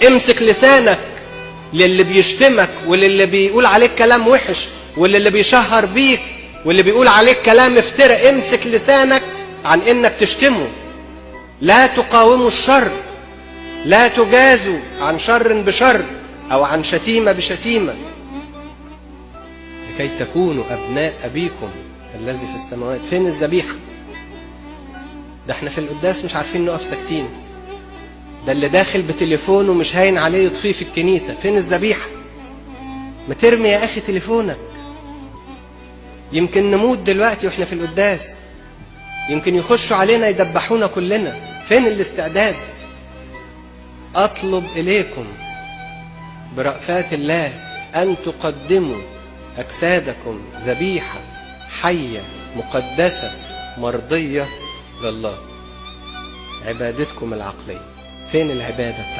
امسك لسانك للي بيشتمك وللي بيقول عليك كلام وحش وللي بيشهر بيك واللي بيقول عليك كلام افتراء. امسك لسانك عن انك تشتمه. لا تقاوموا الشر، لا تجازوا عن شر بشر او عن شتيمة بشتيمة، لكي تكونوا ابناء ابيكم الذي في السماوات. فين الذبيحة؟ ده احنا في القداس مش عارفين نقف ساكتين. ده اللي داخل بتليفونه مش هاين عليه يطفيه في الكنيسة. فين الذبيحة؟ ما ترمي يا أخي تليفونك. يمكن نموت دلوقتي واحنا في القداس، يمكن يخشوا علينا يدبحونا كلنا. فين الاستعداد؟ أطلب إليكم برأفات الله أن تقدموا أجسادكم ذبيحة حية مقدسة مرضية لله، عبادتكم العقلية. فين العبادة بتاعتكم؟